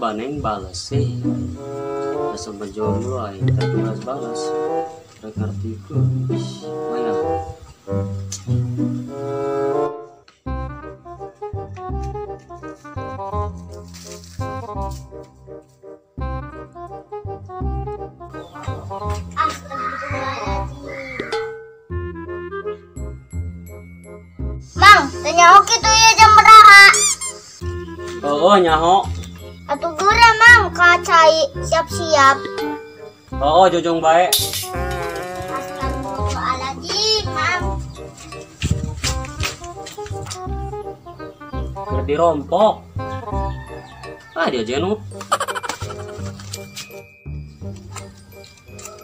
Coba neng balas sih. Udah sampai jomblo aing teu balas-balas. Rek ngartikeun. Ih, maya. Astagfirullahaladzim. Mang, tanya oke tuh ya jam berapa? Oh, nyaho. Atuh geura Mang, ka cai siap-siap. Oh, jojong bae. Astagfirullahaladzim, Mang. Keur dirompok. Ah, dia jenuh.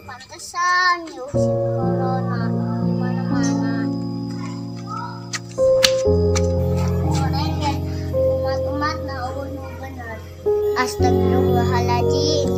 Pantesan yuk si corona di mana-mana. Goreng umat-umat na eueuh nu bener. Astagfirullahaladzim.